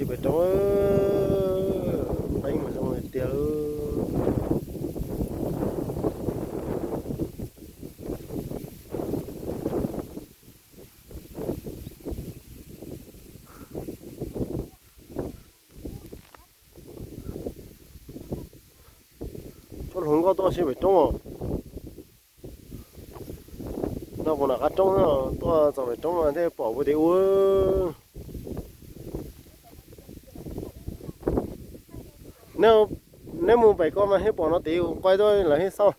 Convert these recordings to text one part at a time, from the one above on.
Tsis pem roob, peb mus zoo li tiag. Tsob hluas nkauj tuaj si pem roob. No puas nram qab roob, tuaj txog pem roob thiaj pom puv tim ub. Neb mus pem ko mas thiaj pom no tid, kuv quay tuaj lawv thiaj xauj.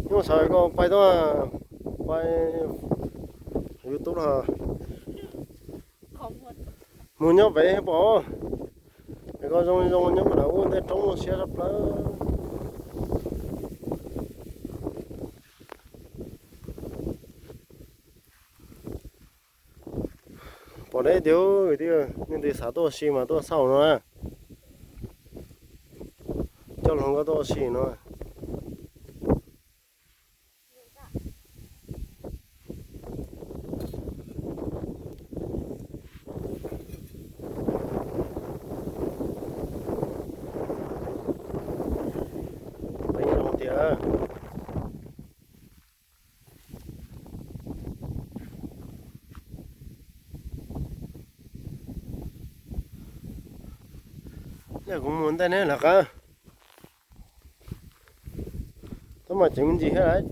Nyob sawv ko quay tuaj, quay YouTube no. Mus nyob pem pom, es ko zoo zoo nyob mus nram ub tej roob siab tshaj plaws. Pom deb tiag, nej twb xav tuaj si mas tuaj xauj no na. Coj hluas nkauj tuaj ua si no. Peb zoo tiag. Yog kuv mus ntej neb lawv qab, tab mas ceev me ntsis thiab lauj.